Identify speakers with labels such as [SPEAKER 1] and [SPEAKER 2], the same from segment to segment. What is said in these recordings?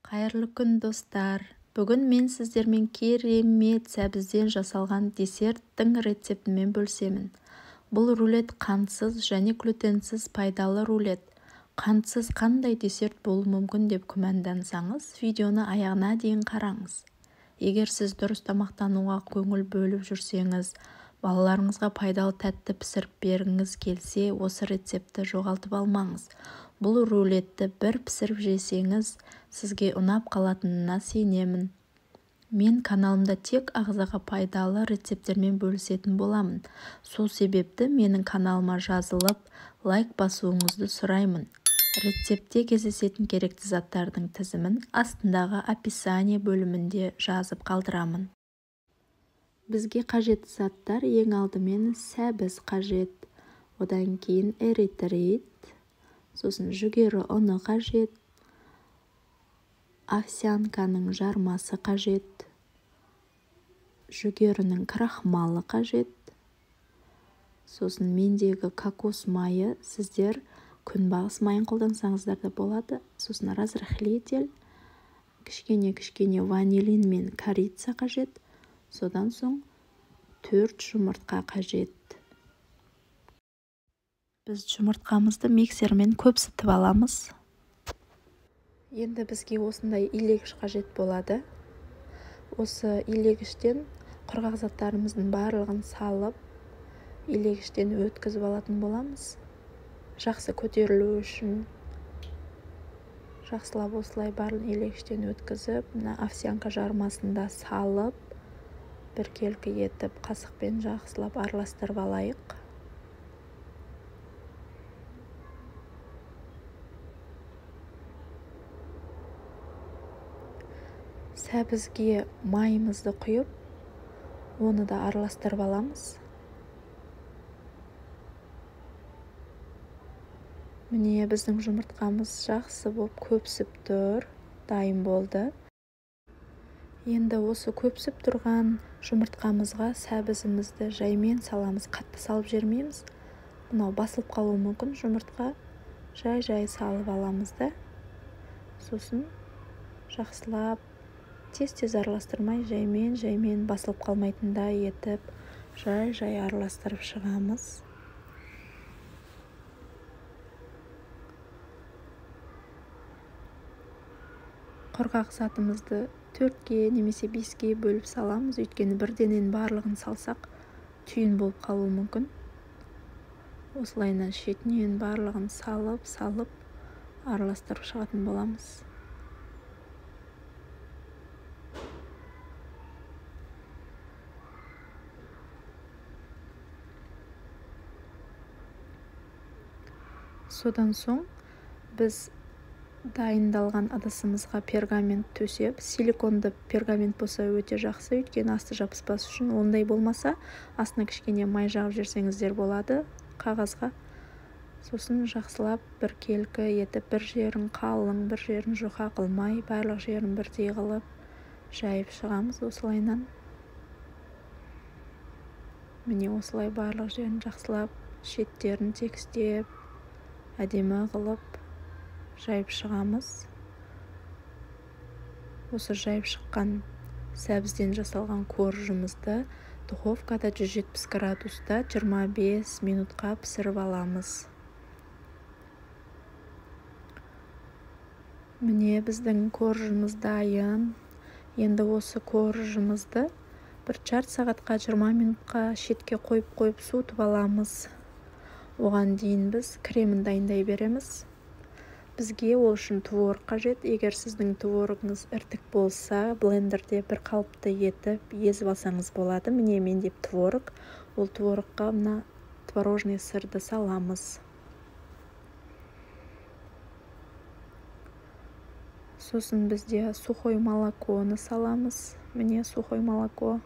[SPEAKER 1] Қайырлы күн, достар! Бүгін мен сіздермен керемет сәбізден жасалған десерттің рецептімен бөлісемін. Бұл рулет қантсыз және глютенсіз пайдалы рулет. Қантсыз қандай десерт болуы мүмкін деп күмәндансаңыз, видеоны аяғына дейін қараңыз. Егер сіз дұрыс тамақтануға көңіл бөліп жүрсеңіз, балаларыңызға пайдалы тәтті пісіріп бергіңіз келсе, осы рецептті жоғалтып алмаңыз. Бұл рулетті бір пісіріп жесеңіз, сізге ұнап қалатынына сенемін. Мен каналымда тек ағзаға пайдалы рецепттермен бөлісетін боламын. Сол себепті менің каналыма жазылып, лайк басуыңызды сұраймын. Рецептте кездесетін керекті заттардың тізімін астындағы описание бөлімінде жазып қалдырамын. Бізге қажетті заттар: ең алдымен сәбіз қажет, одан кейін эритрит, сосын жүгері ұны қажет, овсянканың жармасы қажет, жүгерінің крахмалы қажет, сосын мендегі кокос майы, сіздер күнбағыс майын қолдансаңыздар да болады, сосын разрыхлитель, кішкене-кішкене ванилин мен корица қажет, содан соң 4 жұмыртқа қажет. Біз жұмыртқамызды миксермен көпсітіп аламыз. Енді бізге осындай илегіш қажет болады. Осы илегіштен құрғақ заттарымыздың барлығын салып, илегіштен өткізіп алатын боламыз. Жақсы көтерілу үшін жақсылап осылай барлығын илегіштен өткізіп, мына овсянка жармасын да салып, біркелкі етіп қасықпен жақсылап араластырып алайық. Сәбізге майымызды құйып, оны да араластырып аламыз. Міне, біздің жұмыртқамыз жақсы болып көпсіп тұр, дайын болды. Енді осы көпсіп тұрған жұмыртқамызға сәбізімізді жаймен саламыз, қатты салып жібермейміз. Мынау басылып қалуы мүмкін жұмыртқа. Жай-жай салып аламыз да. Сосын жақсылап тез-тез араластырмай, жаймен-жаймен басылып қалмайтындай етіп, жай-жай араластырып шығамыз. Құрғақ затымызды 4-ке немесе 5-ке бөліп саламыз, өйткені бірденен барлығын салсақ, түйін болып қалуы мүмкін. Осылайынан шетінен барлығын салып, салып араластырып шығатын боламыз. Содан соң біз дайындалған ыдысымызға пергамент төсеп, силиконды пергамент болса өте жақсы, өйткені асты жабыспас үшін. Ондай болмаса, астына кішкене май жағып жіберсеңіздер болады қағазға. Сосын жақсылап біркелкі етіп, бір жерін қалың, бір жерін жұқа қылмай, барлық жерін бірдей қылып жайып шығамыз осылайынан. Міне, осылай барлық жерін жақсылап, шеттерін тегістеп, әдемі қылып жайып шығамыз. Осы жайып шыққан сәбізден жасалған коржымызды духовкада 170 градуста 25 минутқа пісіріп аламыз. Міне, біздің коржымыз дайын. Енді осы коржымызды бір жарты сағатқа, 20 минутқа шетке қойып-қойып суытып аламыз. Оған дейін біз кремін дайындай береміз. Бізге ол үшін творог қажет. Егер сіздің творогыңыз іртік болса, блендерде бір қалыпты етіп езіп алсаңыз болады. Міне, менде творог. Ол творогқа мына творожный сырды саламыз. Сосын бізде сухой молоконы саламыз. Міне, сухой молоко.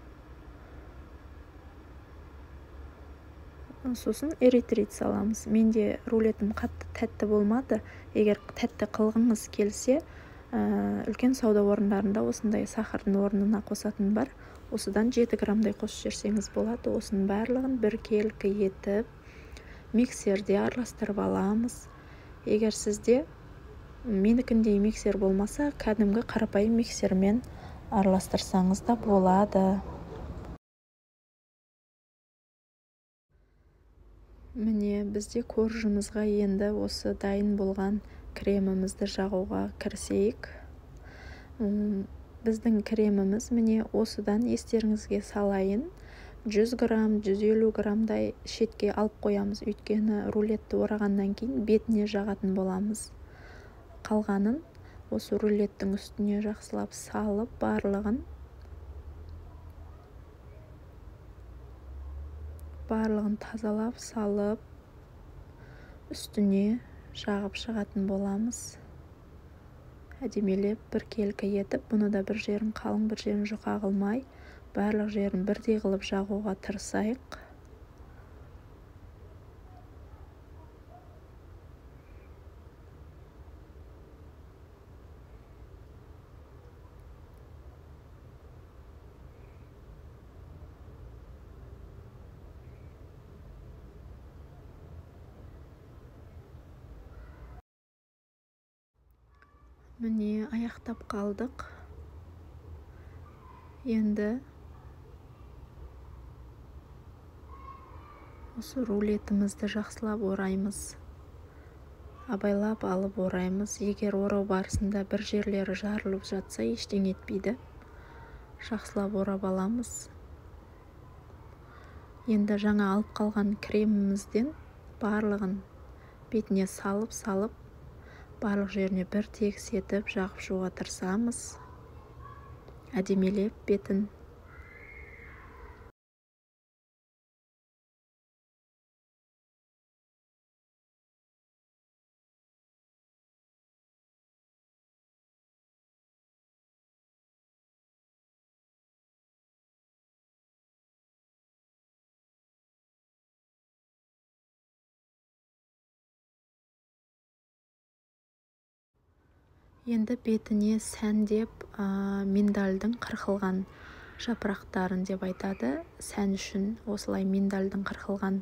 [SPEAKER 1] Сосын эритрит саламыз. Менде рулетім қатты тәтті болмады. Егер тәтті қылғыңыз келсе, үлкен сауда орындарында осындай сахардың орнына қосатын бар. Осыдан 7 граммдай қосып жіберсеңіз болады. Осының барлығын біркелкі етіп миксерде араластырып аламыз. Егер сізде Менікіндей миксер болмаса, кәдімгі қарапайым миксермен араластырсаңыз да болады. Міне, бізде коржымызға енді осы дайын болған кремімізді жағуға кірісейік. Біздің креміміз міне осыдан, естеріңізге салайын, 100 грамм, 150 граммдай шетке алып қоямыз, өйткені рулетті орағаннан кейін бетіне жағатын боламыз. Қалғанын осы рулеттің үстіне жақсылап салып, барлығын тазалап салып, үстіне жағып шығатын боламыз. Әдемелеп біркелкі етіп, бұны да бір жерін қалың, бір жерін жұқа қылмай, барлық жерін бірдей қылып жағуға тырысайық. Міне, аяқтап қалдық. Енді осы рулетімізді жақсылап ораймыз. Абайлап алып ораймыз. Егер орау барысында бір жерлері жарылып жатса, ештеңе етпейді. Жақсылап орап аламыз. Енді жаңа алып қалған кремімізден барлығын бетіне салып-салып, барлық жеріне бір тегіс етіп жағып шығуға тырысамыз. Әдемелеп бетін. Енді бетіне сәндеп, миндальдың қырқылған жапырақтарын деп айтады. Сән үшін осылай миндальдың қырқылған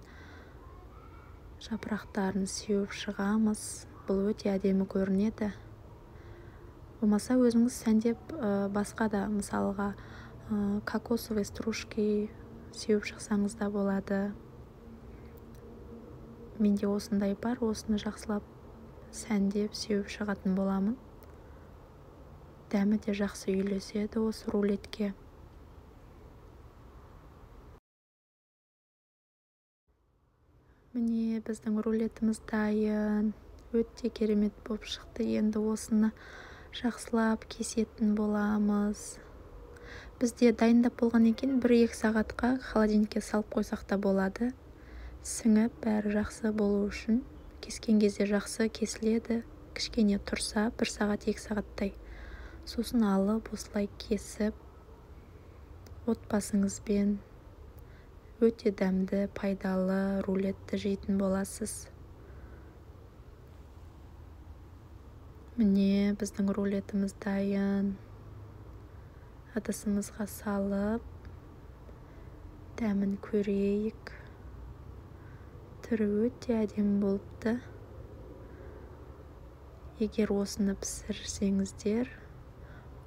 [SPEAKER 1] жапырақтарын сеуіп шығамыз. Бұл өте әдемі көрінеді. Болмаса өзіңіз сәндеп, басқа да, мысалға, кокосовый стружки сеуіп шықсаңыз да болады. Менде осындай бар, осыны жақсылап сәндеп сеуіп шығатын боламын. Дәмі де жақсы үйлеседі осы рулетке. Міне, біздің рулетіміз дайын. Өте керемет болып шықты. Енді осыны жақсылап кесетін боламыз. Бізде дайындап болғаннан кейін 1-2 сағатқа холодильникке салып қойсақ та болады. Сіңіп, бәрі жақсы болу үшін кескен кезде жақсы кесіледі. Кішкене тұрса, 1 сағат, 2 сағаттай. Сосын алып, осылай кесіп, отбасыңызбен өте дәмді, пайдалы рулетті жейтін боласыз. Міне, біздің рулетіміз дайын. Ыдысымызға салып, дәмін көрейік. Түрі өте әдемі болыпты. Егер осыны пісірсеңіздер,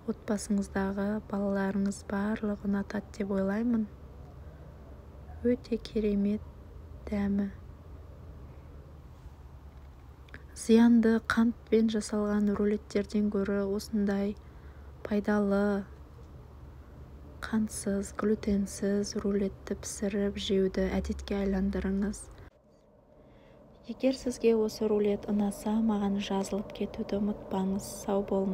[SPEAKER 1] отбасыңыздағы балаларыңыз барлығы ұнатады деп ойлаймын. Өте керемет дәмі. Зиянды қантпен жасалған рулеттерден гөрі осындай пайдалы, қантсыз, глютенсіз рулетті пісіріп жеуді әдетке айландырыңыз. Егер сізге осы рулет ұнаса, маған жазылып кетуді ұмытпаңыз. Сау болыңыз.